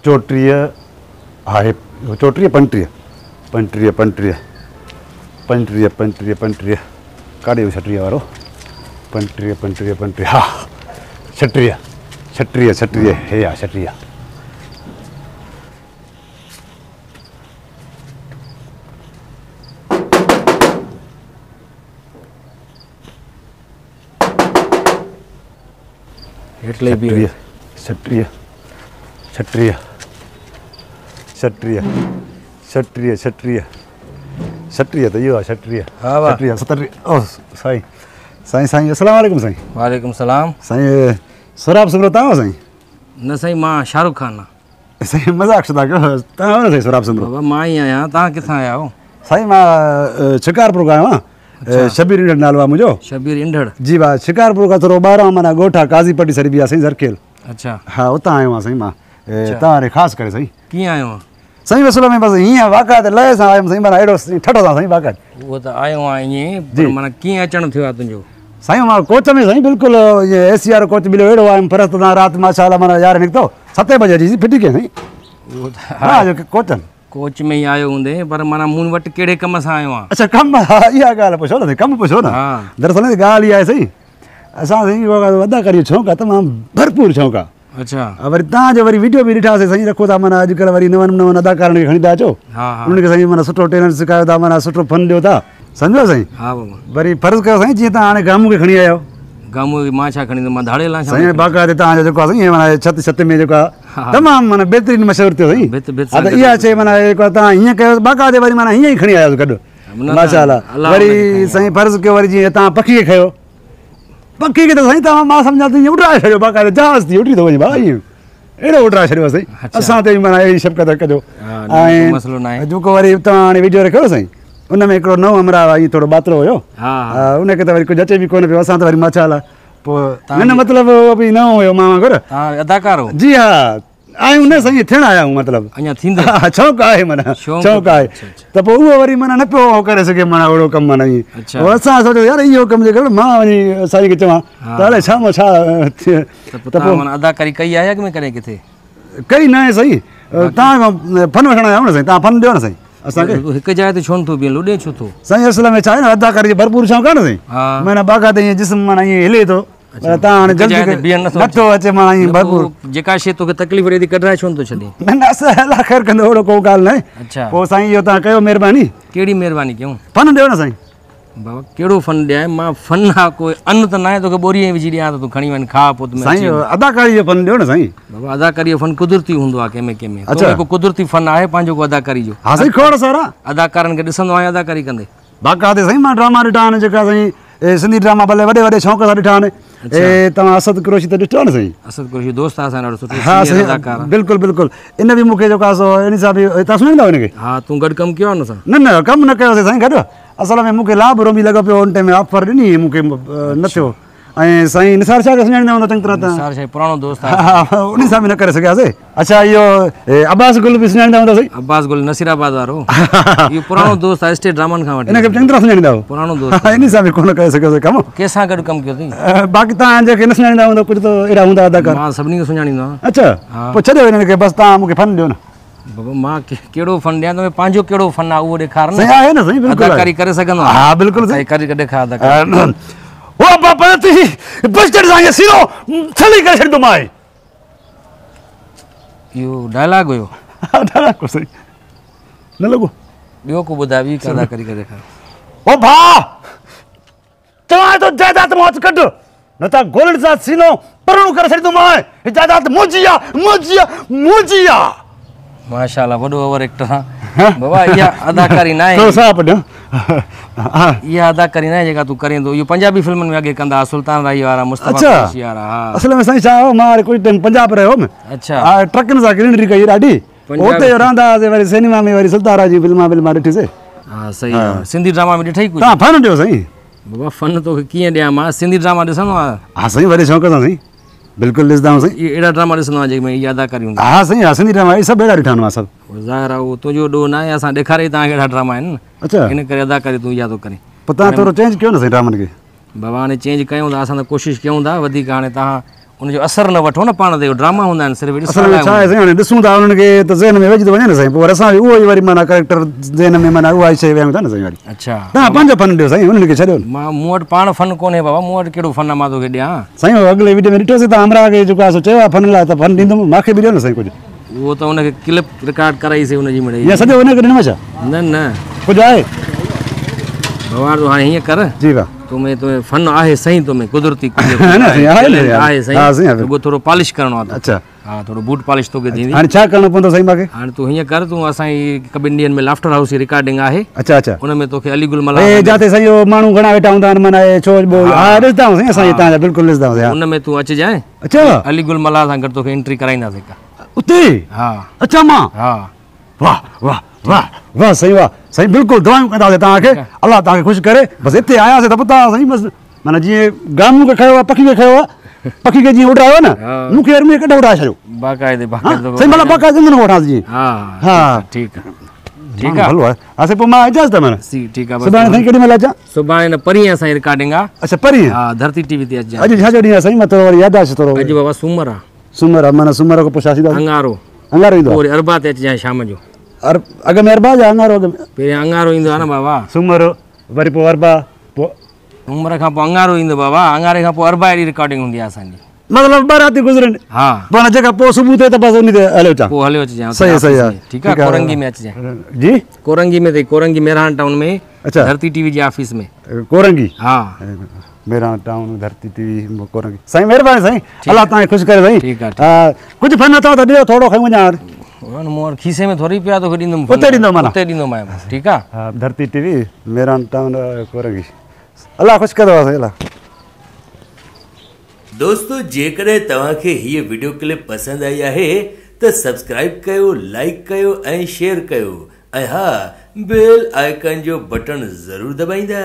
34 آهي، 34 35 35 35 35 35 35 ڪاڏي ويو 36 وارو؟ 35 35 35، ها 36 36 36، هي آ 36. هيٺ لهي بيهه. 36 36 36 36 36 36 ته اهو آهي 36. ها وا. 36 37. او سائين سائين سائين، السلام عليڪم سائين. وعليڪم سلام. سائين سهراب سومرو توهان آهيو سائين؟ نه سائين، مان شاهرخ خان آهيان. سائين مذاق ڇو ٿا ڪيو؟ توهان آهيو نه سائين سهراب سومرو؟ بابا مان ئي آهيان، توهان ڪٿان آيا آهيو؟ سائين مان شڪارپور کان آيو آهيان، شبير انڍڙ نالو آهي منهنجو. شبير انڍڙ؟ جي ڀاء، شڪارپور کان ٿورو ٻاهران معنيٰ ڳوٺ آهي قاضي پٽي سڏبي آهي سائين، زرخيل. اڇا. ها اتان آيو آهيان سائين مان توهان واري خاص ڪري سائين. ڪيئن آيو آهين؟ سائين اصل ۾ بس هيئن واقعات لئه سان آيم سائين، معنيٰ اهڙو ٺٺ سان سائين واقعات. اهو ته آيو آهين ائين، پر معنيٰ ڪيئن اچڻ ٿيو آهي تنهنجو؟ سائين مان ڪوچ ۾ سائين بلڪل اي سي وارو ڪوچ مليو، اهڙو آيم فرست تان رات ماشاءالله معنيٰ يار نڪتو 7 بجي اچي ڦٽي ڪيائين سائين. اهو ته ها جو ڪوچن ڪوچ ۾ ئي آيو هوندين، پر معنيٰ مون وٽ ڪهڙي ڪم سان آيو آهين؟ اڇا ڪم، ها اها ڳالهه پڇو نه سائين، ڪم پڇو نه. دراصل ڳالهه اها آهي سائين، اسان سائين اداڪاري جو شوق آهي، تمام ڀرپور شوق آهي. اڇا. وري توهان جو وري وڊيو به ڏٺاسين سائين، رکو ٿا معنيٰ اڄڪلهه وري نون نون اداڪارن کي کڻي ٿا اچو، انهن کي سائين معنيٰ سٺو ٽيلنٽ سيکاريو ٿا، معنيٰ سٺو فن ڏيو ٿا، سمجهو سائين؟ ها بابا. وري فرض ڪيو سائين جيئن توهان هاڻي گامون کي کڻي آيا آهيو. گامون کي مان ڇا کڻي ايندم، مان ڌاڙيل آهيان ڇا؟ سائين باقاعده توهان جو جيڪو آهي سائين معنيٰ ڇت ڇت ۾ جيڪو آهي تمام معنيٰ بهترين مشهور ٿيو سائين. ڀت ڀت. ها ته اها شيء معنيٰ جيڪو توهان هيئن ڪيو باقاعده وري معنيٰ هيئن ئي کڻي آيا آهيو گڏ ماشاءالله. وري سائين فرض ڪيو وري جيئن توهان پکي کي کنيو، پکي کي ته سائين توهان مان سمجهان ٿو ائين اڏرائي ڇڏيو باقاعده جهاز ٿي اڏري ٿو وڃي ڀاء، ائين اهڙو اڏرائي ڇڏيو سائين. اسان تي به معنيٰ اهڙي شفقت ڪجو. ۽ جيڪو وري توهان هاڻي وڊيو رکيو نه سائين، ان ۾ هڪڙو نئون همراهه ائين ٿورو ٻاتڙو هيو، ان کي ته وري ڪجهه اچي به ڪونه پيو. اسان ته وري ماشاءالله پوء نه نه مطلب اهو به نئون هيو مان وانگر. توهان اداڪار هو؟ جي ها آهيون نه سائين، ٿيڻ آيا آهيون مطلب اڃا ٿيندو شوق آهي، معنيٰ شوق آهي ته پوء اهو وري معنيٰ نه پيو ڪري سگهي معنيٰ اهڙو ڪم معنيٰ ائين. پوء اسان سوچيو يار اهو ڪم جيڪر مان وڃي سائين کي چوان ته الائي ڇا مان ڇا ٿئي. ته پوء معنيٰ اداڪاري ڪئي آهي اڳ ۾ ڪڏهن ڪٿي؟ ڪئي نه آهي سائين، توهان کان فن وٺڻ آيا آهيون نه سائين، توهان فن ڏيو نه سائين اسان کي. هڪ جاء تي ڇو نٿو بيهين، لڏين ڇو ٿو؟ سائين اصل ۾ ڇا آهي نه اداڪاري جو ڀرپور شوق آهي نه سائين، معنيٰ باقاعده ائين جسم معنيٰ ائين هلي ٿو، پر توهان هاڻي جلدي بيهڻ نٿو اچي معنيٰ ائين ڀرپور. جيڪا شيء توکي تڪليف ڏئي ٿي ڪڍرائي ڇو نٿو ڇڏين؟ نه نه اسان الله خير ڪندو اهڙو ڪو ڳالهه ناهي. اڇا. پوء سائين اهو توهان ڪيو مهرباني. ڪهڙي مهرباني ڪيون؟ فن ڏيو نه سائين. بابا ڪهڙو فن ڏيان مان؟ فن آ ڪوئي ان ته ناهي توکي ٻوري ۾ وجهي ڏيان ته تون کڻي وڃ کاء پوء ته سائين اداڪاري جو فن ڏيو نه سائين. بابا اداڪاري جو فن قدرتي هوندو آ ڪنهن ۾ ڪنهن ۾. تو ۾ ڪو قدرتي فن آهي پنهنجو ڪو اداڪاري جو؟ ها سائين کوڙ سارا. اداڪارن کي ڏسندو آهيان اداڪاري ڪندي؟ باقاعده سائين مان ڊراما ڏٺا آهن جيڪا سائين سنڌي ڊراما ڀلي وڏي وڏي شوق سان ڏٺا آهن. توهان اسد قريشي ته ڏٺو آهي نه سائين؟ اسد قريشي دوست آهي اسان جو ڏاڍو سٺو سينيئر اداڪار آهي. بلڪل بلڪل، ان به مون کي جيڪو آهي سو ان سان به توهان سڃاڻيندا آهيو ان کي؟ ها تون گڏ ڪم ڪيو آهي ان سان؟ نه نه ڪم نه ڪيوسين سائين گڏ، اصل ۾ مون کي لاڀ رومي لڳو پيو ان ٽائيم ۾ آفر ڏني مون کي نه ٿيو. ۽ سائين نثار شاهه کي سڃاڻيندا هوندا چڱي طرح توهان؟ نثار شاهه پراڻو دوست آهي. ها ان سان به نه ڪري سگهياسين. اڇا اهو عباس گل به سڃاڻيندا هوندا سائين؟ عباس گل نصير آباد وارو، اهو پراڻو دوست آهي اسٽيٽ ڊرامن کان وٺي. ان کي به چڱي طرح سڃاڻيندا هو؟ پراڻو دوست آهي. ان سان به ڪونه ڪري سگهيوسين ڪم. ڪنهن سان گڏ ڪم ڪيو اٿئي؟ باقي توهان جيڪي نه سڃاڻيندا هوندا ڪجهه ته اهڙا هوندا اداڪار. مان سڀني کي سڃاڻيندو آهيان. اڇا پوء ڇڏيو انهن کي، بس توهان مون کي فن ڏيو نه. بابا مان ڪهڙو فن ڏيان توکي، پنهنجو ڪهڙو فن آهي اهو ڏيکار نه. سائين آهي نه سائين بلڪل اداڪاري ڪري سگهندو آهين؟ ها بلڪل سائين. ڪري ڏيکار اداڪاري. او بابا تي بسٽر سان سينو ڇلي ڪري ڇڏيندومانء. اهو ڊائلاگ هيو؟ ها ڊائلاگ هو سائين. نه لڳو؟ ٻيو ڪو ٻڌاء، ٻي ڪا اداڪاري ڪري ڏيکار. او ڀاء چوان ٿو جائداد مان هٿ ڪڍ، نه ته گولن سان سينو پرڻو ڪري ڇڏيندومانء. هي جائداد منهنجي آ، منهنجي آ، منهنجي آ. ماشاءالله وڏو اوور ايڪٽر آ بابا. اها اداڪاري ناهي. ٿورو ساهه پٽيان. اها اداڪاري ناهي جيڪا تون ڪرين ٿو. اهو پنجابي فلمن ۾ اڳي ڪندا هئا سلطان راهي وارا، مصطفيٰ قريشي وارا. ها اصل ۾ سائين ڇا هو، مان وري ڪجهه ٽائيم پنجاب رهيو هوم. اڇا. ها ٽرڪن سان گرينري ڪئي ڏاڍي، اتي رهندا هئاسين. وري سئنيما ۾ وري سلطان راهي جون فلمان بلمان ڏٺيسين. ها صحيح آ. سنڌي ڊراما ۾ ڏٺئي ڪجهه؟ توهان فن ڏيو سائين. بابا فن توکي ڪيئن ڏيان مان؟ سنڌي ڊراما ڏسندو آهيان؟ ها سائين وڏي شوق سان سائين، بلڪل ڏسندا آهيون سائين. اهي اهڙا ڊراما ڏسندو آهيان جنهن ۾ اها اداڪاري هوندي؟ ها سائين ها سنڌي ڊراما اهي سڀ اهڙا ڏٺا آهن مان سڀ. ظاهر آهي اهو تنهنجو ڏوهه ناهي، اسان ڏيکاري ئي توهان کي اهڙا ڊراما آهن نه. اڇا. ان ڪري اداڪاري تون اها ٿو ڪرين. پوء توهان ٿورو چينج ڪيو نه سائين ڊرامن کي. بابا هاڻي چينج ڪيون ٿا، اسان ته ڪوشش ڪيون ٿا وڌيڪ. هاڻي توهان ان جو اثر نه وٺو نه پاڻ تي ڊراما هوندا آهن صرف ڏسڻ لاء. ڇا آهي سائين هاڻي ڏسون ٿا انهن کي ته ذهن ۾ ويهجي ٿو وڃي نه سائين پوء وري اسان به اهو ئي وري معنيٰ ڪريڪٽر ذهن ۾ معنيٰ اها ئي شيء ويهون ٿا نه سائين وري. اڇا توهان پنهنجو فن ڏيو سائين انهن کي ڇڏيو نه. مان مون وٽ پاڻ فن ڪونهي بابا مون وٽ ڪهڙو فن آهي مان توکي ڏيان. سائين اهو اڳلي وڊيو ۾ ڏٺوسين توهان همراهه کي جيڪو آهي سو چيو آهي فن لاء ته فن ڏيندم مان کي به ڏيو نه سائين ڪجهه. اهو ته ان کي ڪلپ رڪارڊ ڪرائي سي ان جي مڙئي. يا سڄو ان کي ڏنو ڇا؟ نه نه. ڪجهه آهي؟ بوار تون هاڻي هيئن ڪر. جي ڀا. تو ۾ تو فن آهي سائين تو ۾ قدرتي ڪجهه آهي آهي سائين رڳو ٿورو پالش ڪرڻو آهي. اڇا. ها ٿورو بوٽ پالش توکي ٿيندي. هاڻي ڇا ڪرڻو پوندو سائين مانکي؟ هاڻي تون هيئن ڪر تون اسان جي هڪ ٻن ڏينهن ۾ لافٽر هائوس جي رڪارڊنگ آهي. اڇا اڇا. ان ۾ توکي علي گل ملاح. اي جاتي سائين اهو ماڻهو گهڻا ويٺا هوندا آهن معنيٰ اي ڇو ٻو ها ڏسندا آهيون سائين اسان هتان جا بلڪل ڏسندا آهيون. ان ۾ تون اچجانء. اڇا. علي گل ملاح سان گڏ توکي انٽري ڪرائينداسين هڪ. اتي؟ ها. اڇا مان؟ ها. واه واه واه واه سائين واه سائين بلڪل دعائون ڪنداسين توهان کي الله توهان کي خوش ڪري بس هتي آياسين ته پوء توهان سائين بس معنيٰ جيئن گامون کي کنيو آهي پکي کي کنيو آهي پکي کي جيئن اڏايو آهي نه مون کي ارمي ڪڍ اڏائي ڇڏيو باقاعده باقاعده سائين معنيٰ باقاعده اندر وٺان جيئن ها ها ٺيڪ ٺيڪ آهي ڀلو آهي ها سائين پوء مان اجازت معنيٰ سي ٺيڪ آهي سڀاڻي سائين ڪيڏي مهل اچان سڀاڻي نه پرينء اسان جي رڪارڊنگ آهي اڇا پرينء ها ڌرتي ٽي وي تي اچجانء اڄ ڇا جو ڏينهن آهي سائين مان ٿورو وري ياداشت ٿورو اڄ بابا سومر آهي سومر آهي معنيٰ سومر کان پوء ڇا ٿيندو اڱارو انگارو ايندو پوء وري اربع تي اچجانء شام جو. اڳ ۾ اربع يا انگارو اڳ ۾؟ پهريان انگارو ايندو آهي نه بابا. سومر وري پوء اربع پوء. سومر کان پوء انگارو ايندو بابا انگاري کان پوء اربع اهڙي رڪارڊنگ هوندي آهي اسان جي. مطلب ٻه راتيون گذرن. ها. پوء جيڪا پوء صبح ٿئي ته بس انهي تي هليو اچان. پوء هليو اچجانء. صحيح صحيح آهي. ٺيڪ آهي ڪورنگي ۾ اچجانء. جي؟ ڪورنگي ۾ اٿئي ڪورنگي مهراڻ ٽائون ۾. اڇا. ڌرتي ٽي وي جي آفيس ۾. ڪورنگي. ها. مهراڻ ٽائون ڌرتي ٽي وي ڪورنگي. سائين مهرباني سائين الله توهان کي خوش ڪري سائين. ٺيڪ آ ڪجهه فن اٿو ته ڏيو ٿورو کڻي وڃان هاڻي. مون وٽ کيسي ۾ ٿوري پيا توکي ڏيندم. اتي ڏيندو معنيٰ. اتي ڏيندومانء ٺيڪ آ. ها ڌرتي ٽي وي مهراڻ ٽائون ڪورنگي الله خوش ڪندو سائين الله. دوستو جيڪڏهن توهان کي هيء وڊيو ڪلپ پسند آئي آهي ته سبسڪرائيب ڪيو لائيڪ ڪيو ۽ شيئر ڪيو ۽ ها بيل آئيڪن جو بٽڻ ضرور دٻائيندا.